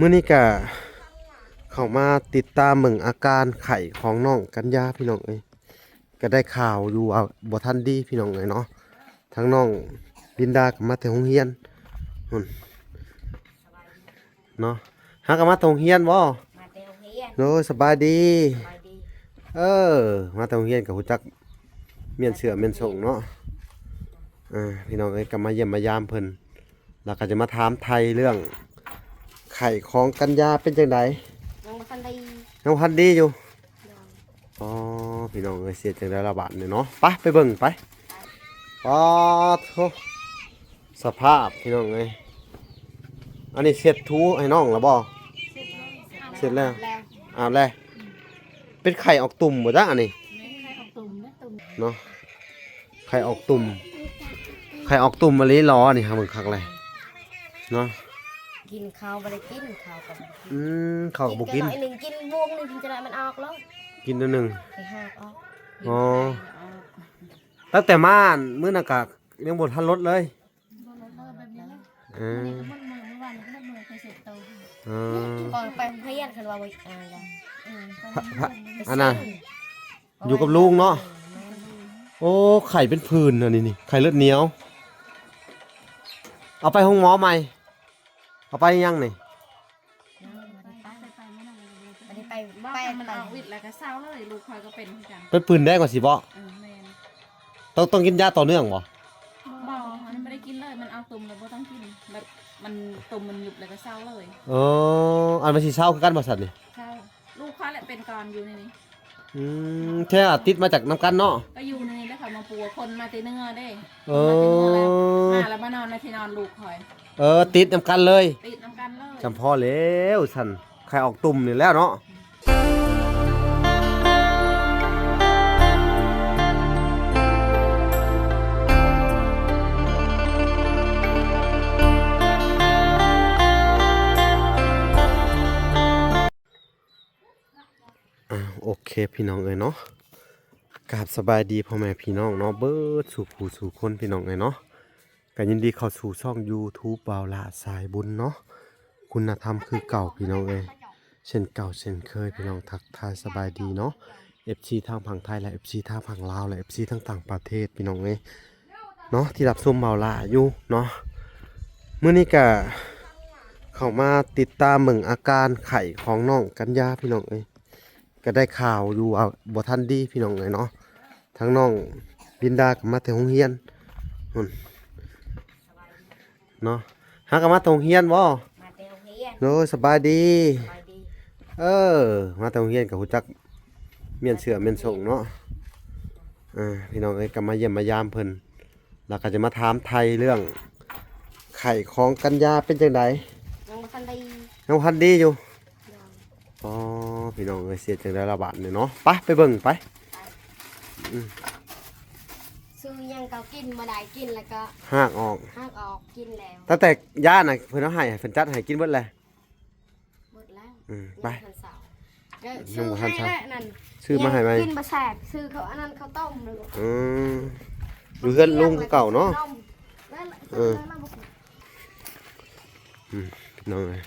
ມື້ນີ້ກະເຂົ້າມາຕິດຕາມເບິ່ງອາການໄຂ້ຂອງນ້ອງກັນຍາພີ່ນ້ອງເອີຍ ກະໄດ້ຂ່າວຢູ່ວ່າບໍ່ທັນດີພີ່ນ້ອງເອີຍເນາະ ທາງນ້ອງລິນດາກະມາແຕ່ໂຮງຮຽນພຸ້ນເນາະ ຫາກະມາແຕ່ໂຮງຮຽນບໍ່? ມາແຕ່ໂຮງຮຽນ ໂດຍ ສະບາຍດີ ສະບາຍດີ ເອີ ມາແຕ່ໂຮງຮຽນກະຮູ້ຈັກ ມ້ຽນເສື້ອມ້ຽນໂສ້ງເນາະ ເອີ ພີ່ນ້ອງເອີຍ ກະມາຢ້ຽມມາຢາມເພິ່ນ ແລ້ວກະຈະມາຖາມໄຖ່ເລື່ອງໄຂ້ຂອງກັນຍາເປັນຈັ່ງໃດ? ຍັງບໍ່ທັນດີ ຍັງບໍ່ທັນດີຢູ່ ໂດຍ ອໍ ພີ່ນ້ອງເອີຍ ເຮັດຈັ່ງໃດລະບາດນີ້ເນາະ ໄປ ໄປເບິ່ງໄປ ອໍ ໂທ້ ສະພາບພີ່ນ້ອງເອີຍ ອັນນີ້ເຊັດຖູໃຫ້ນ້ອງລະບໍ່? ເຊັດແລ້ວ ອາບແລ້ວ ອາບແລ້ວ ອືມ ເປັນໄຂ້ອອກຕຸ່ມບໍ່ຈັກອັນນີ້? ແມ່ນ ໄຂ້ອອກຕຸ່ມເດ້ ຕຸ່ມເນາະ ໄຂ້ອອກຕຸ່ມ ໄຂ້ອອກຕຸ່ມອີ່ຫຼີຫຼໍນີ້ ຫາເບິ່ງຄັກແລ້ວເນາະ ກິນເຂົ້າບໍ່ໄດ້ກິນ ເຂົ້າກະບໍ່ໄດ້ກິນ ອືມ ເຂົ້າກະບໍ່ກິນ ກິນໜ້ອຍໜຶ່ງ ກິນບວງໜຶ່ງ ກິນຈົນໄດ້ມັນອອກແລ້ວ ກິນໜ້ອຍໜຶ່ງ ໄປຫາກອອກ ອໍ ອືມ ຕັ້ງແຕ່ມາມື້ນັ້ນກະຍັງບໍ່ທັນລົດເລີຍ ບໍ່ລົດເລີຍແບບນີ້ແຫຼະ ເອີ ມື້ນີ້ກະໝົດມື້ ມື້ວານນີ້ກະໝົດມື້ ໄປເຊັດໂຕ ເອີ ກ່ອນໄປໂຮງຮຽນຄັນວ່າບໍ່ ອ່າ ເອີ ພະ ພະ ອັນນ່າ ຢູ່ກັບລຸງເນາະ ແມ່ນ ໂອ້ ໄຂ້ເປັນຜື່ນອັນນີ້ນີ້ ໄຂ້ເລືອດໜຽວ ເອົາໄປໂຮງໝໍໃໝ່ ເອົາໄປຍັງນີ້? ຍັງບໍ່ໄດ້ໄປ ໄປ ໄປ ບໍ່ ໄປ ຄັນມັນອອກວິດແລ້ວກະເຊົາເລີຍ ລູກຂ້ອຍກະເປັນຄືກັນ ເປັນຜື່ນແດງວ່າຊິບໍ່? ເອີ ແມ່ນ ຕ້ອງ ຕ້ອງກິນຢາຕໍ່ເນື່ອງບໍ່? ບໍ່ ມັນບໍ່ໄດ້ກິນເລີຍ ມັນອອກຕຸ່ມແລ້ວບໍ່ຕ້ອງກິນ ແບບມັນຕຸ່ມມັນຍຸບແລ້ວກະເຊົາເລີຍ ເອີ ອັນມັນຊິເຊົາຄືກັນບໍ່ຊັ້ນນີ້? ເຊົາ ລູກຂ້ອຍແຫຼະເປັນກ່ອນຢູ່ໃນນີ້ ອືມ ແທ້ ຕິດມາຈາກນຳກັນເນາະ ກະຢູ່ໃນນີ້ແຫຼະ ຂ້ອຍມາປົວ ຄົນມາແຕ່ເໜືອເດ້ ເອີ ມາແຕ່ເໜືອແລ້ວ ມາແລ້ວມານອນໃນທີ່ນອນລູກຂ້ອຍ ເອີ ຕິດນຳກັນເລີຍ ຕິດນຳກັນເລີຍ ຈຳພໍແລ້ວຊັ້ນ ໄຂ້ອອກຕຸ່ມນີ້ແລ້ວເນາະ ອ່າ ໂອເຄພີ່ນ້ອງເອີຍເນາະ ກາບສະບາຍດີພໍ່ແມ່ພີ່ນ້ອງເນາະ ເບິດສູ່ຜູ້ສູ່ຄົນພີ່ນ້ອງເອີຍເນາະ ກະຍິນດີເຂົ້າສູ່ຊ່ອງຢູທູບບ່າວຫຼ້າສາຍບຸນເນາະ ຄຸນນະທຳຄືເກົ່າພີ່ນ້ອງເອີຍ ເຊັ່ນເກົ່າເຊັ່ນເຄີຍພີ່ນ້ອງ ທັກທາຍສະບາຍດີເນາະ ເອັຟຊີທາງຝັ່ງໄທ ແລະ ເອັຟຊີທາງຝັ່ງລາວ ແລະ ເອັຟຊີທາງຕ່າງປະເທດພີ່ນ້ອງເອີຍ ເນາະ ທີ່ຮັບຊົມບ່າວຫຼ້າຢູ່ເນາະ ມື້ນີ້ກະເຂົ້າມາຕິດຕາມເບິ່ງອາການໄຂ້ຂອງນ້ອງກັນຍາພີ່ນ້ອງເອີຍ ກະໄດ້ຂ່າວຢູ່ວ່າບໍ່ທັນດີພີ່ນ້ອງເອີຍເນາະ ທາງນ້ອງລິນດາກະມາແຕ່ໂຮງຮຽນພຸ້ນເນາະ ຫາກະມາແຕ່ໂຮງຮຽນບໍ່? ມາແຕ່ໂຮງຮຽນ ໂດຍ ສະບາຍດີ ສະບາຍດີ ເອີ ມາແຕ່ໂຮງຮຽນກະຮູ້ຈັກ ມ້ຽນເສື້ອມ້ຽນໂສ້ງເນາະ ເອີ ພີ່ນ້ອງເອີຍ ກະມາຢ້ຽມມາຢາມເພິ່ນ ແລ້ວກະຈະມາຖາມໄຖ່ເລື່ອງໄຂ້ຂອງກັນຍາເປັນຈັ່ງໃດ? ຍັງບໍ່ທັນດີ ຍັງບໍ່ທັນດີຢູ່ ໂດຍ ອໍ ພີ່ນ້ອງເອີຍ ເຮັດຈັ່ງໃດລະບາດນີ້ເນາະ ໄປ ໄປເບິ່ງໄປ ໄປ ອືມ ຊື້ຫຍັງກະກິນບໍ່ໄດ້ ກິນແລ້ວກະຮາກອອກ ຮາກອອກ ກິນແລ້ວ ຕັ້ງແຕ່ຢານະ ເພິ່ນເອົາໃຫ້ ເພິ່ນຈັດໃຫ້ ກິນເບິດແລ້ວ? ໝົດແລ້ວ ອືມ ໄປ ຍັງບໍ່ທັນເຊົາ ຍັງບໍ່ທັນເຊົາ ຊື້ມາໃຫ້ໃໝ່ ກິນບໍ່ແຊບ ຊື້ເຂົ້າ ອັນນັ້ນເຂົ້າຕົ້ມ ອືມ ຢູ່ເຮືອນລຸງຄືເກົ່າເນາະ ເອີ ອືມ ນ້ອງເອີຍ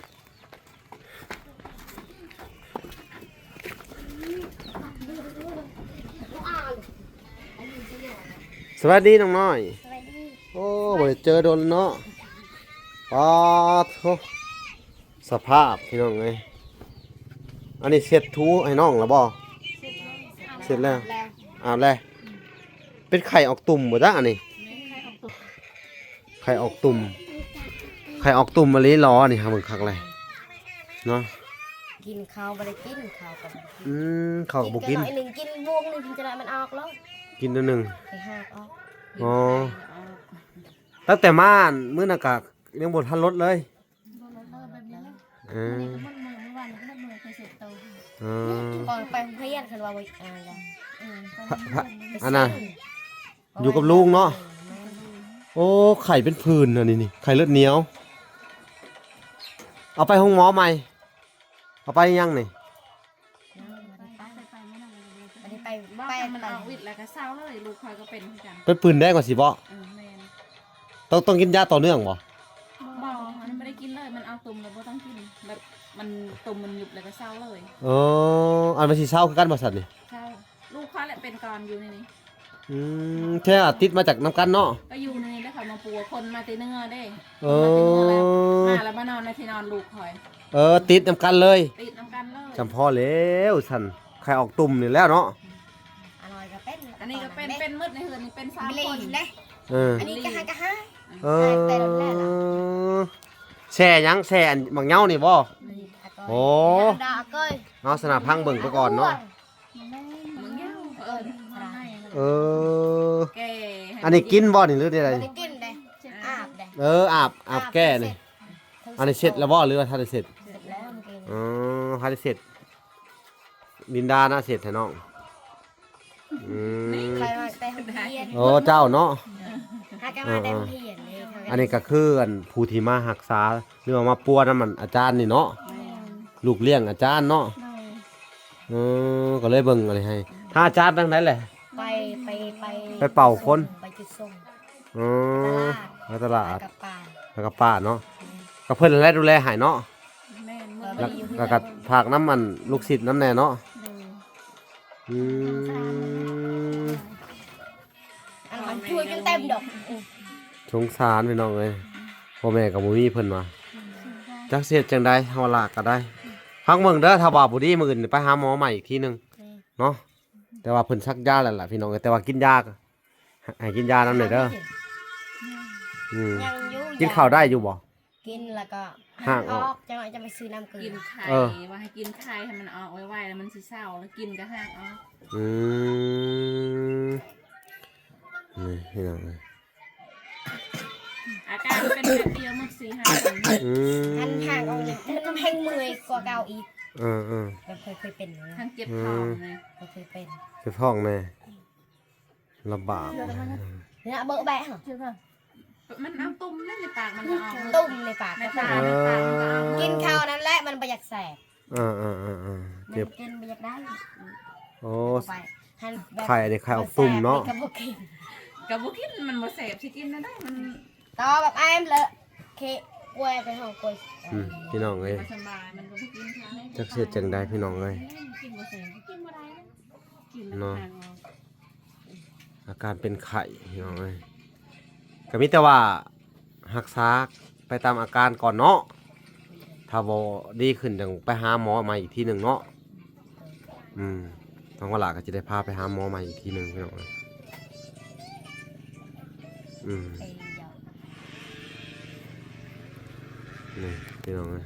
ສະບາຍດີນ້ອງນ້ອຍ ສະບາຍດີ ໂອ້ ບໍ່ໄດ້ເຈີດົນເນາະ ປາດໂທ້ ສະພາບພີ່ນ້ອງເອີຍ ອັນນີ້ເຊັດຖູໃຫ້ນ້ອງລະບໍ່? ເຊັດແລ້ວ ອາບແລ້ວ ເປັນໄຂ້ອອກຕຸ່ມບໍ່ຈັກອັນນີ້? ໄຂ້ອອກຕຸ່ມ ໄຂ້ອອກຕຸ່ມອີ່ຫຼີຫຼໍນີ້ ຫາເບິ່ງຄັກແລ້ວເນາະ ກິນເຂົ້າບໍ່ໄດ້ກິນ ເຂົ້າກະບໍ່ໄດ້ກິນ ອືມ ເຂົ້າກະບໍ່ກິນ ກິນໜ້ອຍໜຶ່ງ ກິນບວງໜຶ່ງ ກິນຈົນໄດ້ມັນອອກແລ້ວ ກິນໜ້ອຍໜຶ່ງ ໄປຫາກອອກ ອໍ ຕັ້ງແຕ່ມາມື້ນັ້ນກະຍັງບໍ່ທັນລົດເລີຍ ບໍ່ລົດເລີຍແບບນີ້ແຫຼະ ເອີ ມື້ນີ້ກະໝົດມື້ ມື້ວານນີ້ກະໝົດມື້ ໄປເຊັດໂຕ ເອີ ກ່ອນໄປໂຮງຮຽນຄັນວ່າບໍ່ ອ່າ ເອີ ພະ ພະ ອັນນ່າ ຢູ່ກັບລຸງເນາະ ແມ່ນ ໂອ້ ໄຂ້ເປັນຜື່ນອັນນີ້ນີ້ ໄຂ້ເລືອດໜຽວ ເອົາໄປໂຮງໝໍໃໝ່ ເອົາໄປຍັງນີ້? ຍັງບໍ່ໄດ້ໄປ ບໍ່ໄດ້ໄປ ບໍ່ ໄປ ຄັນມັນອອກວິດແລ້ວກະເຊົາເລີຍ ລູກຂ້ອຍກະເປັນຄືກັນ ເປັນຜື່ນແດງວ່າຊິບໍ່? ເອີ ແມ່ນ ຕ້ອງ ຕ້ອງກິນຢາຕໍ່ເນື່ອງບໍ່? ບໍ່ ມັນບໍ່ໄດ້ ກິນເລີຍ ມັນເອົາຕຸ່ມແລ້ວບໍ່ຕ້ອງກິນ ແບບມັນ ຕຸ່ມມັນຍຸບແລ້ວກໍເຊົາເລີຍ. ເອີ ອັນມັນຊິເຊົາຄືກັນບໍ່ຊັ້ນນີ້? ເຊົາ ລູກຂ້ອຍແຫຼະເປັນກ່ອນຢູ່ໃນນີ້. ອືມ ແທ້ວ່າຕິດມາຈາກນຳກັນເນາະ. ກໍຢູ່ໃນນີ້ແຫຼະ ຂ້ອຍມາປົວ ຄົນມາແຕ່ເໜືອເດ້. ເອີ ມາແຕ່ເໜືອແລ້ວ ມາແລ້ວມານອນໃນທີ່ນອນລູກຂ້ອຍ. ເອີ ຕິດນຳກັນເລີຍ ຕິດນຳກັນເລີຍ. ຈຳພໍແລ້ວຊັ້ນ ໄຂ່ອອກຕຸ່ມນີ້ແລ້ວເນາະ. ອັນນີ້ກໍເປັນ ອັນນີ້ກໍເປັນ ເປັນໝົດໃນເຮືອນນີ້ ເປັນສາມຄົນເດ້. ເອີ ອັນນີ້ກໍຫາກໍຫາ ເອີ ແຊ່ຫຍັງ? ແຊ່ອັນໝາກເຍົານີ້ບໍ່? ໂອ້ ເອົາສະນະ ພັງເບິ່ງໄປກ່ອນເນາະ. ເອີ ອັນນີ້ກິນບໍ່ນີ້ ຫຼືແນວໃດ? ກິນເດ້ ອາບເດ້. ເອີ ອາບ ອາບແກ້ນີ້. ອັນນີ້ເຊັດແລ້ວບໍ່ ຫຼືວ່າທັນໄດ້ເຊັດ? ເຊັດແລ້ວ. ອໍ ທັນໄດ້ເຊັດ. ລິນດານະເຊັດໃຫ້ນ້ອງ. ອືມ ຂ້ອຍວ່າແຕ່ໂຮງຮຽນ. ໂອ້ ເຈົ້າເນາະ. ຫາກໍມາແຕ່ໂຮງຮຽນເດ້. ອັນນີ້ກໍຄືອັນຜູ້ທີ່ມາຮັກສາ ຫຼືວ່າມາປົວນຳອັນອາຈານນີ້ເນາະ. ແມ່ນ ລູກລ້ຽງອາຈານເນາະ. ໂດຍ ເອີ ກໍເລີຍເບິ່ງອັນນີ້ໃຫ້. ຖ້າອາຈານທາງໃດແຫຼະ? ໄປ ໄປ ໄປ ໄປເປົ່າຄົນ ໄປຈຸດສົ່ງ. ອໍ ຕະຫຼາດ ໄປຕະຫຼາດ ແລ້ວກໍປ້າ ແລ້ວກໍປ້າເນາະ. ແມ່ນ ກໍເພິ່ນແຫຼະດູແລໃຫ້ເນາະ. ແມ່ນ ແລ້ວ ແລ້ວກໍຝາກນຳອັນລູກສິດນຳແດ່ເນາະ. ໂດຍ ອືມ ອັນມັນຊ່ວຍຈົນເຕັມດອກ. ສົງສານພີ່ນ້ອງເອີຍ ພໍ່ແມ່ກໍບໍ່ມີເພິ່ນວ່າ. ຈັກຊິເຮັດຈັ່ງໃດ ເຮົາລະກໍໄດ້. ພັງເບິ່ງເດີ ຖ້າວ່າບໍ່ດີມື້ອື່ນໄປຫາໝໍໃໝ່ອີກທີໜຶ່ງເນາະ. ແຕ່ວ່າເພິ່ນສັກຢາແລ້ວລະພີ່ນ້ອງເອີຍ ແຕ່ວ່າກິນຢາ ໃຫ້ ໃຫ້ກິນຢານຳແດ່ເດີ. ອືມ ຍັງຢູ່ ກິນເຂົ້າໄດ້ຢູ່ບໍ່? ກິນແລ້ວກໍຫາກອອກ ຫາກອອກ ຈັ່ງໜ້ອຍຈະໄປຊື້ນ້ຳເກືອ. ກິນໄຂ່ ເອີ ວ່າໃຫ້ກິນໄຂ່ໃຫ້ມັນອອກໄວໆ ແລ້ວມັນຊິເຊົາ ແລ້ວກິນກໍຫາກອອກ. ອືມ ນີ້ພີ່ນ້ອງເອີຍ ອາການເປັນແບບດຽວໝົດສີ່ຫ້າຄົນ. ອືມ ຄັນຫາກອອກນີ້ມັນແຮງເມື່ອຍກວ່າເກົ່າອີກ. ເອີໆ ແບບເຄີຍ ເຄີຍເປັນນະ ທັງເຈັບທ້ອງນະ. ເຄີຍເປັນ ເຈັບທ້ອງແດ່. ລຳບາກ ເນາະ ເບິ່ງແບະ ມັນເອົາຕຸ່ມໃນປາກ ມັນກໍອອກ ຕຸ່ມໃນປາກ ໃນປາກ ເອີ ໃນປາກມັນກໍອອກ. ກິນເຂົ້ານັ້ນແຫຼະ ມັນບໍ່ຢາກແຊບ. ເອີໆໆໆ ເຈັບ ກິນບໍ່ຢາກໄດ້. ໂອ້ ໄຂ່ນີ້ ໄຂ່ອອກຕຸ່ມເນາະ. ກໍບໍ່ກິນ ກໍບໍ່ກິນ ມັນບໍ່ແຊບ ຊິກິນແນວໃດ ມັນຕໍ່ແບບອ້າຍມັນເລາະ ເຄະ ກວຍໄປຫ້ອງກວຍ. ອືມ ພີ່ນ້ອງເອີຍ ບໍ່ສະບາຍ ມັນກໍບໍ່ກິນ. ຈັກຊິເຮັດຈັ່ງໃດພີ່ນ້ອງເອີຍ ກິນບໍ່ແຊບ ກິນບໍ່ໄດ້. ເນາະ ອາການເປັນໄຂ້ພີ່ນ້ອງເອີຍ ກໍມີແຕ່ວ່າຮັກສາໄປຕາມອາການກ່ອນເນາະ. ຖ້າບໍ່ດີຂຶ້ນຈັ່ງໄປຫາໝໍໃໝ່ອີກທີໜຶ່ງເນາະ. ອືມ ທາງວາລາກໍຈະໄດ້ພາໄປຫາໝໍໃໝ່ອີກທີໜຶ່ງພີ່ນ້ອງເອີຍ. ອືມ ນີ້ພີ່ນ້ອງເອີຍ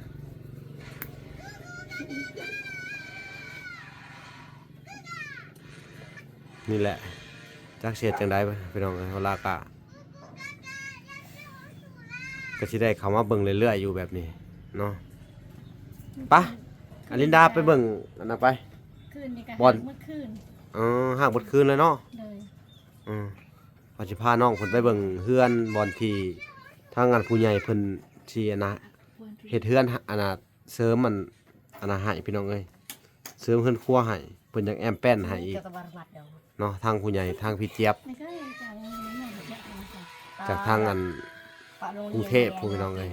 ນີ້ແຫຼະ ຈັກຊິເຮັດຈັ່ງໃດພີ່ນ້ອງເອີຍ ວາລາກະ ກໍຊິໄດ້ເຂົ້າມາເບິ່ງເລື້ອຍໆຢູ່ແບບນີ້ເນາະ. ປະ ອາລິນດາໄປເບິ່ງອັນນັ້ນໄປ ຄືນນີ້ກໍ ບ່ອນ ຮາກໝົດຄືນ. ເອີ ຮາກໝົດຄືນເລີຍເນາະ. ໂດຍ ເອີ ວ່າຊິພານ້ອງເພິ່ນໄປເບິ່ງເຮືອນ ບ່ອນທີ່ທາງອັນຜູ້ໃຫຍ່ເພິ່ນຊິອັນນະ ເຮັດເຮືອນ ອັນນະ ເສີມອັນ ອັນນະໃຫ້ພີ່ນ້ອງເອີຍ ເສີມເຮືອນຄົວໃຫ້ ເພິ່ນຢາກແອ້ມແປ້ນໃຫ້ອີກເນາະ. ທາງຜູ້ໃຫຍ່ ທາງພີ່ຈຽບ ຈາກທາງອັນກຸງເທບພຸ້ນພີ່ນ້ອງເອີຍ.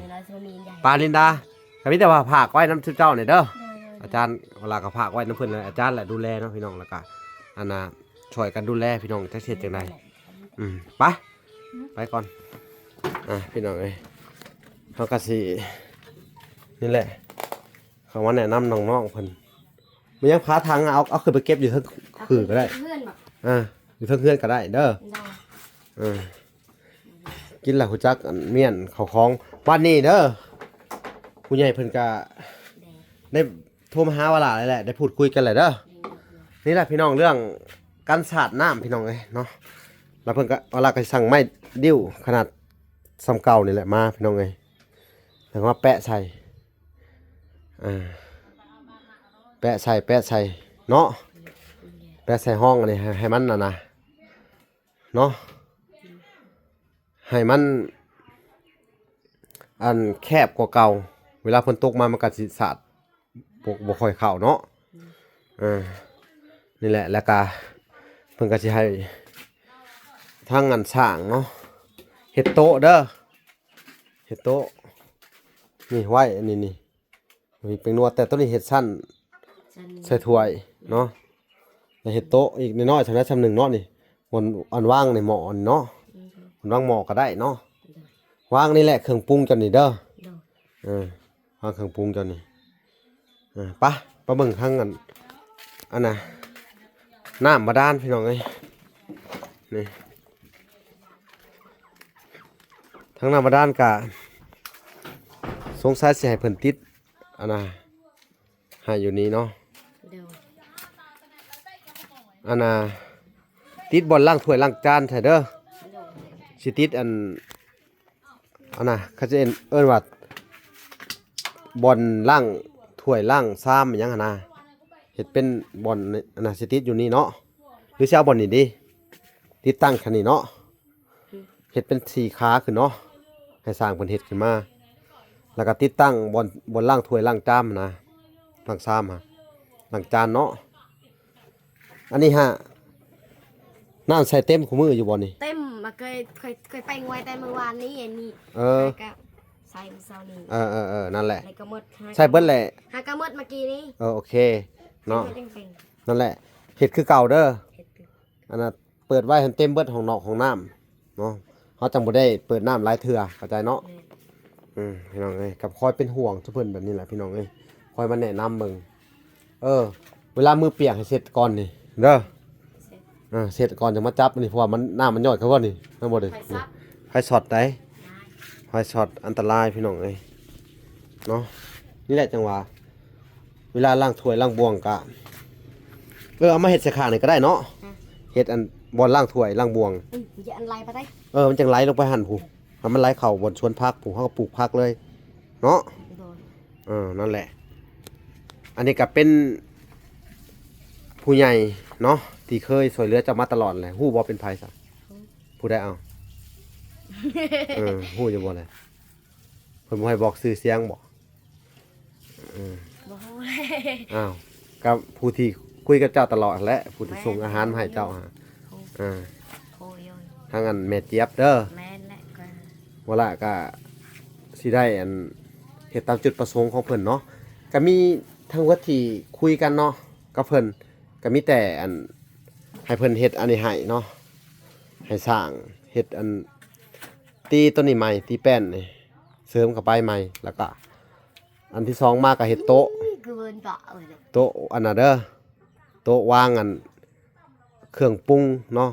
ປາລິນດາ ກໍມີແຕ່ວ່າຝາກໄວ້ນຳຊຸມເຈົ້ານີ້ເດີ ອາຈານ ວາລາກໍຝາກໄວ້ນຳເພິ່ນ ອາຈານແຫຼະດູແລເນາະພີ່ນ້ອງ ແລ້ວກໍອັນນະ ຊ່ວຍກັນດູແລພີ່ນ້ອງ ຈັກຊິເຮັດຈັ່ງໃດ. ອືມ ໄປ ໄປກ່ອນ ອ່າ ພີ່ນ້ອງເອີຍ ເຮົາກໍຊິ ນີ້ແຫຼະ ເຂົ້າມາແນະນຳນ້ອງໆເພິ່ນ. ມັນຍັງຄາຖັງ ເອົາ ເອົາຂຶ້ນໄປເກັບຢູ່ເທິງຄືກໍໄດ້ ເຮືອນບໍ່? ອ່າ ຢູ່ເທິງເຮືອນກໍໄດ້ເດີ. ໄດ້ ເອີ ກິນແລ້ວຮູ້ຈັກອັນມ້ຽນເຂົ້າຂອງ ບາດນີ້ເດີ ຜູ້ໃຫຍ່ເພິ່ນກະໄດ້ໂທມາຫາວາລາແລ້ວແຫຼະ ໄດ້ພູດຄຸຍກັນແລ້ວເດີ. ນີ້ແຫຼະພີ່ນ້ອງ ເລື່ອງກັນສາດນ້ຳພີ່ນ້ອງເອີຍເນາະ. ແລ້ວເພິ່ນກໍ ວາລາກໍຊິສັ່ງໄມ້ດິ້ວຂະໜາດສ່ຳເກົ່ານີ້ແຫຼະມາພີ່ນ້ອງເອີຍ ແລ້ວກໍມາແປະໃສ່ ອ່າ ແປະໃສ່ ແປະໃສ່ເນາະ ແປະໃສ່ຮ່ອງອັນນີ້ ໃຫ້ ໃຫ້ມັນອັນນະ ເນາະ ໃຫ້ມັນອັນແຄບກວ່າເກົ່າ ເວລາຝົນຕົກມາມັນກໍຊິສາດ ບໍ່ ບໍ່ຄ່ອຍເຂົ້າເນາະ. ເອີ ນີ້ແຫຼະ ແລ້ວກະເພິ່ນກໍຊິໃຫ້ທາງອັນຊ່າງເນາະ ເຮັດໂຕະເດີ ເຮັດໂຕະ ນີ້ໄວ້ອັນນີ້ນີ້ ມີແປ້ງນົວ ແຕ່ໂຕນີ້ເຮັດຊັ້ນ ຊັ້ນ ໃສ່ຖ້ວຍເນາະ ແລ້ວເຮັດໂຕະອີກນ້ອຍໆ ສ່ຳໃດສ່ຳໜຶ່ງເນາະນີ້ ບ່ອນອັນວາງໃນໝໍ້ນີ້ເນາະ ອືມ ບ່ອນວາງໝໍ້ກໍໄດ້ເນາະ ໂດຍ ວາງນີ້ແຫຼະເຄື່ອງປຸງເຈົ້ານີ້ເດີ ໂດຍ ເອີ ວາງເຄື່ອງປຸງເຈົ້ານີ້ ເອີ ໄປ ໄປເບິ່ງທາງອັນ ອັນນ່າ ນ້ຳບາດານພີ່ນ້ອງເອີຍ ນີ້ ທາງນ້ຳບາດານກະ ສົງໄສຊິໃຫ້ເພິ່ນຕິດ ອັນນ່າ ໃຫ້ຢູ່ນີ້ເນາະ ໂດຍ ອັນນ່າ ຕິດບ່ອນລ້າງຖ້ວຍລ້າງຈານໃສ່ເດີ ໂດຍ ຊິຕິດອັນ ອັນນ່າ ເຂົາຈະເອີ້ນ ເອີ້ນວ່າ ບ່ອນລ້າງຖ້ວຍລ້າງຊາມອີ່ຫຍັງຫັ້ນນະ ເຮັດເປັນບ່ອນ ອັນນ່າ ຊິຕິດຢູ່ນີ້ເນາະ ຫຼືຊິເອົາບ່ອນນີ້ດີ ຕິດຕັ້ງຄັນນີ້ເນາະ ເຮັດເປັນສີ່ຂາຂຶ້ນເນາະ ໃຫ້ຊ່າງເພິ່ນເຮັດຂຶ້ນມາ ແລ້ວກໍຕິດຕັ້ງບ່ອນ ບ່ອນລ້າງຖ້ວຍລ້າງຈາມຫັ້ນນະ ລ້າງຊາມຫັ້ນ ລ້າງຈານເນາະ ອັນນີ້ຫາ ນ້ຳໃສ່ເຕັມຄູ່ມື້ຢູ່ບໍ່ນີ້? ເຕັມ ມາເຄີຍ ເຄີຍ ເຄີຍແປງໄວ້ແຕ່ມື້ວານນີ້ ອັນນີ້ ເອີ ແລ້ວກໍໃສ່ມື້ເຊົ້ານີ້ ເອີໆໆ ນັ້ນແຫຼະ ແລ້ວກໍໝົດ ໃສ່ເບິດແຫຼະ ຫາກໍໝົດເມື່ອກີ້ນີ້ ເອີ ໂອເຄເນາະ ໃສ່ເບິດເຕັມໆ ນັ້ນແຫຼະ ເຮັດຄືເກົ່າເດີ ເຮັດຄື ອັນນ່າ ເປີດໄວ້ໃຫ້ເຕັມເບິດຫ້ອງນອກຫ້ອງນ້ຳເນາະ ເຮົາຈັ່ງບໍ່ໄດ້ເປີດນ້ຳຫຼາຍເທື່ອ ເຂົ້າໃຈເນາະ ແມ່ນ ອືມ ພີ່ນ້ອງເອີຍ ກໍຄອຍເປັນຫ່ວງຊຸເພິ່ນແບບນີ້ແຫຼະ ພີ່ນ້ອງເອີຍ ຄອຍມາແນະນຳເບິ່ງ ເອີ ເວລາມືປຽກໃຫ້ເຊັດກ່ອນນີ້ເດີ ເຊັດ ເອີ ເຊັດກ່ອນຈັ່ງມາຈັບນີ້ ເພາະວ່າມັນ ນ້ຳມັນຍ້ອຍເຂົ້າບໍ່ນີ້ ມັນບໍ່ໄດ້ ໄຟຊັອດ ໄຟຊັອດໃດ໋ ໄຟຊັອດອັນຕະລາຍ ພີ່ນ້ອງເອີຍ ເນາະ ນີ້ແຫຼະຈັ່ງວ່າ ເວລາລ້າງຖ້ວຍລ້າງບ່ວງກະ ເອີ ເອົາມາເຮັດໃສ່ຂ້າງນີ້ກໍໄດ້ເນາະ ຮະ ເຮັດອັນບ່ອນລ້າງຖ້ວຍລ້າງບ່ວງ ອືມ ມັນຈະອັນໄຫຼໄປໄດ້ ເອີ ມັນຈັ່ງໄຫຼລົງໄປຫັ້ນພຸ້ນ ໃຫ້ມັນໄຫຼເຂົ້າບ່ອນສວນຜັກພຸ້ນ ເຮົາກໍປູກຜັກເລີຍເນາະ ໂດຍ ເອີ ນັ້ນແຫຼະ ອັນນີ້ກໍເປັນຜູ້ໃຫຍ່ເນາະ ທີ່ເຄີຍຊ່ວຍເຫຼືອເຈົ້າມາຕະຫຼອດແຫຼະ ຮູ້ບໍ່ເປັນໃຜຊະ? ຮູ້ ຜູ້ໃດເອົາ? ເອີ ຮູ້ຢູ່ບໍ່ແຫຼະ? ເພິ່ນບໍ່ໃຫ້ບອກຊື່ສຽງບໍ? ເອີ ບໍ່ຮູ້ ອ້າວ ກໍຜູ້ທີ່ຄຸຍກັບເຈົ້າຕະຫຼອດຫັ້ນແຫຼະ ຜູ້ທີ່ ແມ່ນ ສົ່ງອາຫານມາໃຫ້ເຈົ້າຫັ້ນ ຮູ້ ເອີ ຮູ້ຢູ່ ທາງອັນແມ່ຈຽບເດີ ແມ່ນແຫຼະ ກໍ ເວລາກໍຊິໄດ້ອັນ ເຮັດຕາມຈຸດປະສົງຂອງເພິ່ນເນາະ ກໍມີທັງໝົດທີ່ຄຸຍກັນເນາະ ກັບເພິ່ນ ກໍມີແຕ່ອັນ ໃຫ້ເພິ່ນເຮັດອັນນີ້ໃຫ້ເນາະ ໃຫ້ສ້າງ ເຮັດອັນ ຕີຕົວນີ້ໃໝ່ ຕີແປ້ນນີ້ ເສີມເຂົ້າໄປໃໝ່ ແລ້ວກະ ອັນທີສອງມາກະເຮັດໂຕະ ຄືເພິ່ນເວົ້າເລີຍ ໂຕະອັນນັ້ນເດີ ໂຕະວາງອັນ ເຄື່ອງປຸງເນາະ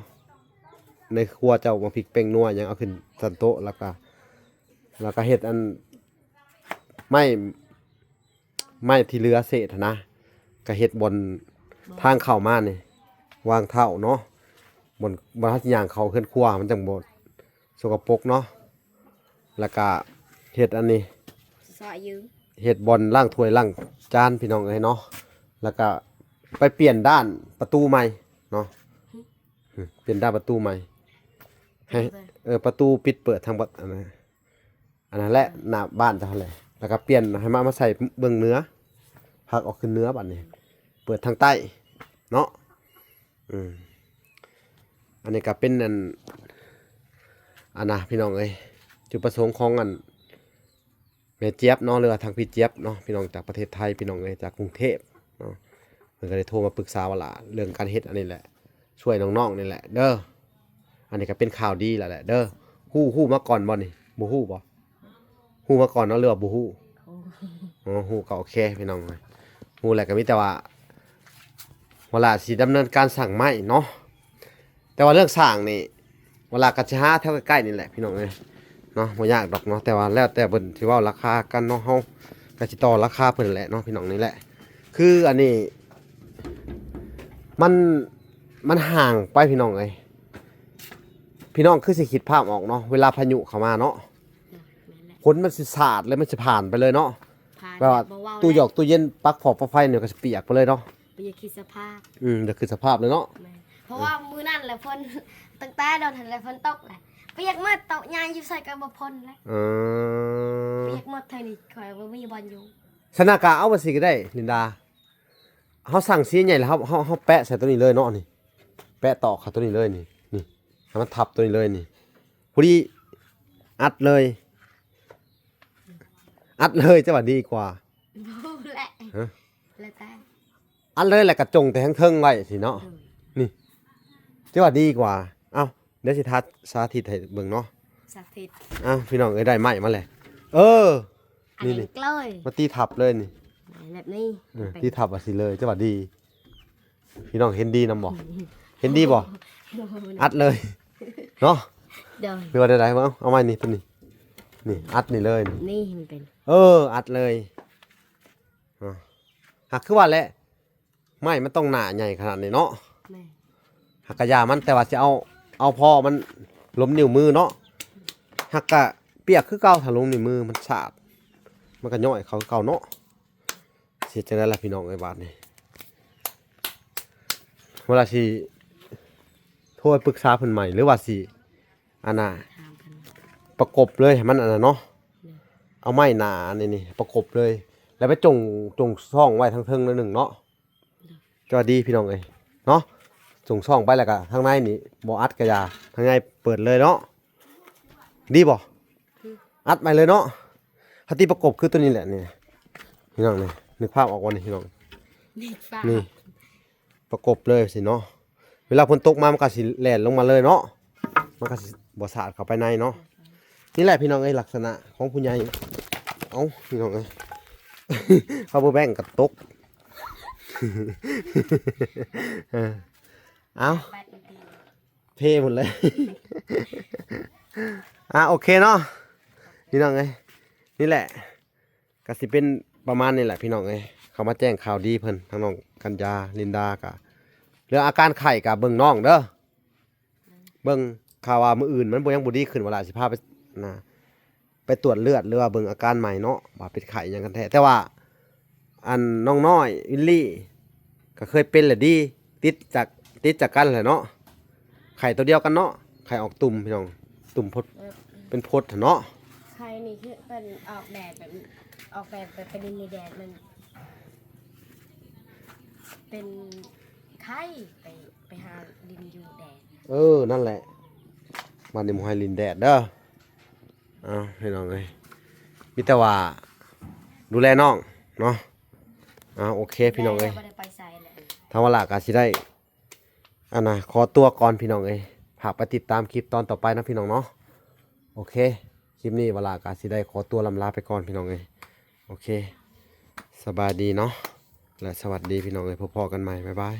ໃນຄົວເຈົ້າ ໝາກພິກ ແປ້ງນົວ ຫຍັງ ເອົາຂຶ້ນຊັ້ນໂຕະ ແລ້ວກະ ແລ້ວກະເຮັດອັນ ໄມ້ ໄມ້ທີ່ເຫຼືອເສດຫັ້ນນະ ກະເຮັດບ່ອນ ບ່ອນທາງເຂົ້າມານີ້ ວາງເທົ້າເນາະ ບ່ອນ ບ່ອນເຮົາຊິຍ່າງເຂົ້າເຮືອນຄົວ ມັນຈັ່ງບໍ່ສົກກະປົກເນາະ ແລ້ວກະເຮັດອັນນີ້ ສະຍື ເຮັດບ່ອນລ້າງຖ້ວຍລ້າງຈານ ພີ່ນ້ອງເອີຍເນາະ ແລ້ວກະໄປປ່ຽນດ້ານປະຕູໃໝ່ເນາະ ຫຶ ປ່ຽນດ້ານປະຕູໃໝ່ ໃຫ້ ເອີ ປະຕູປິດເປີດທາງ ອັນນັ້ນ ອັນນັ້ນແຫຼະ ໜ້າບ້ານເຈົ້າຫັ້ນແຫຼະ ແລ້ວກໍປ່ຽນໃຫ້ມາ ມາໃສ່ເບື້ອງເໜືອ ພັກອອກຂຶ້ນເໜືອບາດນີ້ ເປີດທາງໃຕ້ເນາະ ອືມ ອັນນີ້ກໍເປັນອັນ ອັນນະ ພີ່ນ້ອງເອີຍ ຈຸດປະສົງຂອງອັນ ແມ່ຈຽບເນາະ ຫຼືວ່າທາງພີ່ຈຽບເນາະ ພີ່ນ້ອງຈາກປະເທດໄທ ພີ່ນ້ອງເອີຍ ຈາກກຸງເທບເນາະ ເພິ່ນກໍໄດ້ໂທມາປຶກສາວ່າລະ ເລື່ອງການເຮັດອັນນີ້ແຫຼະ ຊ່ວຍນ້ອງໆນີ້ແຫຼະເດີ ອັນນີ້ກໍເປັນຂ່າວດີແລ້ວແຫຼະເດີ ຮູ້ ຮູ້ມາກ່ອນບໍ່ນີ້ ບໍ່ຮູ້ບໍ່? ຮູ້ມາກ່ອນເນາະ ຫຼືວ່າບໍ່ຮູ້? ຮູ້ ອໍ ຮູ້ກໍໂອເຄ ພີ່ນ້ອງ ຮູ້ແລ້ວກໍມີແຕ່ວ່າ ເວລາຊິດຳເນີນການສ້າງໄມ້ເນາະ ແຕ່ວ່າເລື່ອງສ້າງນີ້ ວາລາກໍຊິຫາແຖວໃກ້ໆນີ້ແຫຼະ ພີ່ນ້ອງເອີຍເນາະ ບໍ່ຍາກດອກເນາະ ແຕ່ວ່າແລ້ວແຕ່ເພິ່ນຊິເວົ້າລາຄາກັນເນາະ ເຮົາກໍຊິຕໍ່ລາຄາເພິ່ນແຫຼະເນາະ ພີ່ນ້ອງ ນີ້ແຫຼະ ຄືອັນນີ້ ມັນ ມັນຫ່າງໄປ ພີ່ນ້ອງເອີຍ ພີ່ນ້ອງຄືຊິຄິດພາບອອກເນາະ ເວລາພາຍຸເຂົ້າມາເນາະ ແມ່ນແຫຼະ ຝົນມັນຊິສາດເລີຍ ມັນຊິຜ່ານໄປເລີຍເນາະ ຜ່ານ ແບບວ່າ ບໍ່ເວົ້າ ຕູ້ຢອກ ແລ້ວ ຕູ້ເຢັນ ປັກຝອກ ປັກໄຟນີ້ກໍຊິປຽກໄປເລີຍເນາະ ບໍ່ຢາກຄິດສະພາບ ອືມ ຢາກຄິດສະພາບເລີຍເນາະ ແມ່ນ ເພາະວ່າມື້ນັ້ນແຫຼະຝົນ ຕັ້ງແຕ່ດົນຫັ້ນແຫຼະຝົນຕົກແຫຼະ ປຽກໝົດ ໂຕະຍ່າງຢູ່ໃສກໍບໍ່ພົ້ນແຫຼະ ເອີ ປຽກໝົດ ເທື່ອນີ້ຂ້ອຍບໍ່ມີບ່ອນຢູ່ ສະນາກາ ເອົາວ່າຊີ້ກໍໄດ້ ລິນດາ ເຮົາສ້າງສີໃຫຍ່ແລ້ວ ເຮົາ ເຮົາ ເຮົາແປະໃສ່ຕົວນີ້ເລີຍເນາະ ນີ້ ແປະຕອກເຂົ້າຕົວນີ້ເລີຍ ນີ້ ນີ້ ໃຫ້ມັນທັບຕົວນີ້ເລີຍ ນີ້ ພໍດີອັດເລີຍ. ເ ອັດເລີຍ ຈະວ່າດີກວ່າ. ບໍ່ແຫຼະ ຮະ? ແລ້ວແຕ່ ອັດເລີຍ ແລ້ວກະຈົ່ງແຕ່ທາງເທິງໄວ້ຊີ້ເນາະ. ໂດຍ ນີ້ ຈະວ່າດີກວ່າ. ເອົ້າ ດຽວຊິທາ ສາທິດໃຫ້ເບິ່ງເນາະ. ສາທິດ. ອ້າວ ພີ່ນ້ອງເອີຍ ໄດ້ໄມ້ມາແລ້ວ. ເອີ ອັນນີ້ ນີ້ ນີ້ ເລີຍ ມາຕີທັບເລີຍນີ້. ແບບນີ້ ເອີ ເປັນ ຕີທັບວ່າຊີ້ເລີຍ ຈະວ່າດີ. ພີ່ນ້ອງເຫັນດີນຳບໍ່? ເຫັນດີບໍ່? ໂດຍ ອັດເລີຍເນາະ. ໂດຍ ຫຼືວ່າໃດໆ ເອົາ ເອົາໄມ້ນີ້ ໂຕນີ້ ນີ້ ອັດນີ້ເລີຍ ນີ້ ນີ້ມັນເປັນ ເອີ ອັດເລີຍ. ອ່າ ຫາກຄືວ່າແຫຼະ ໄມ້ມັນຕ້ອງໜາໃຫຍ່ຂະໜາດນີ້ເນາະ. ແມ່ນ ຫາກກະຢ່າມັນ ແຕ່ວ່າຊິເອົາ ເອົາພໍມັນລົມນິ້ວມືເນາະ. ຫາກກະປຽກຄືເກົ່າ ຖ້າລົມນິ້ວມືມັນສາດ ມັນກະຍ້ອຍເຂົ້າຄືເກົ່າເນາະ. ຊິເຮັດຈັ່ງໃດລະພີ່ນ້ອງເອີຍ ບາດນີ້ ວ່າລະຊິໂທໄປປຶກສາເພິ່ນໃໝ່ ຫຼືວ່າຊິ ອັນນ່າ ປະກົບເລີຍໃຫ້ມັນອັນນັ້ນເນາະ. ເອົາໄມ້ໜານີ້ ນີ້ປະກົບເລີຍ ແລ້ວໄປຈົ່ງ ຈົ່ງຊ່ອງໄວ້ທາງເທິງໜ້ອຍໜຶ່ງເນາະ. ຈະວ່າດີພີ່ນ້ອງເອີຍເນາະ. ຈົ່ງຊ່ອງໄປ ແລ້ວກະທາງໃນນີ້ບໍ່ອັດກະຢ່າ ທາງໃນເປີດເລີຍເນາະ. ດີບໍ່? ອັດໄວ້ເລີຍເນາະ. ເຮົາຕີປະກົບຄືໂຕນີ້ແຫຼະນີ້ ພີ່ນ້ອງນີ້ ນຶກພາບອອກບໍ່ນີ້ພີ່ນ້ອງ? ນີ້ ປະກົບເລີຍຊີ້ເນາະ. ເວລາຝົນຕົກມາມັນກະຊິແລ່ນລົງມາເລີຍເນາະ ມັນກະຊິບໍ່ສາດເຂົ້າໄປໃນເນາະ. ນີ້ແຫຼະພີ່ນ້ອງເອີຍ ລັກສະນະຂອງຜູ້ໃຫຍ່. ເອົ້າ ພີ່ນ້ອງເອີຍ ເຮົາບໍ່ແບ່ງກັນຕົກ. ເອີ ເອົ້າ ເພໝົດເລີຍ. ອ່າ ໂອເຄເນາະ ພີ່ນ້ອງເອີຍ ນີ້ແຫຼະ ກະຊິເປັນປະມານນີ້ແຫຼະພີ່ນ້ອງເອີຍ. ເຂົ້າມາແຈ້ງຂ່າວດີເພິ່ນ ທາງນ້ອງກັນຍາ ລິນດາ ກະເລື່ອງອາການໄຂ້ກະເບິ່ງນ້ອງເດີ ເບິ່ງ. ຖ້າວ່າມື້ອື່ນມັນບໍ່ ຍັງບໍ່ດີຂຶ້ນ ວ່າລະຊິພາໄປ ນະ ໄປຕວດເລືອດ ຫຼືວ່າເບິ່ງອາການໃໝ່ເນາະ ວ່າເປັນໄຂ້ຫຍັງກັນແທ້. ແຕ່ວ່າ ອັນນ້ອງນ້ອຍວິນລີກະເຄີຍເປັນແຫຼະດີ ຕິດຈາກ ຕິດຈາກກັນແຫຼະເນາະ. ໄຂ້ໂຕດຽວກັນເນາະ ໄຂ້ອອກຕຸ່ມພີ່ນ້ອງ ຕຸ່ມພົດ ເອີ ເປັນພົດຫັ້ນເນາະ. ໄຂ້ນີ້ຄືເປັນອອກແດດແບບ ອອກແບບໄປຫຼິ້ນໃນແດດ ມັນເປັນໄຂ້ ໄປ ໄປຫາຫຼິ້ນຢູ່ແດດ. ເອີ ນັ້ນແຫຼະ ບາດນີ້ບໍ່ໃຫ້ຫຼິ້ນແດດເດີ. ເອົາ ພີ່ນ້ອງເອີຍ ມີແຕ່ວ່າດູແລນ້ອງເນາະ. ເອົາ ໂອເຄພີ່ນ້ອງເອີຍ ບໍ່ໄດ້ໄປໃສແຫຼະ ທາງວາລາກະຊິໄດ້ ອັນນ່າ ຂໍຕົວກ່ອນພີ່ນ້ອງເອີຍ. ຝາກໄປຕິດຕາມຄລິບຕອນຕໍ່ໄປນຳພີ່ນ້ອງເນາະ. ໂອເຄ ຄລິບນີ້ວາລາກະຊິໄດ້ຂໍຕົວລ່ຳລາໄປກ່ອນພີ່ນ້ອງເອີຍ. ໂອເຄ ສະບາຍດີເນາະ ແລະ ສະຫວັດດີພີ່ນ້ອງເອີຍ ພົບພໍ້ກັນໃໝ່ ບາຍບາຍ.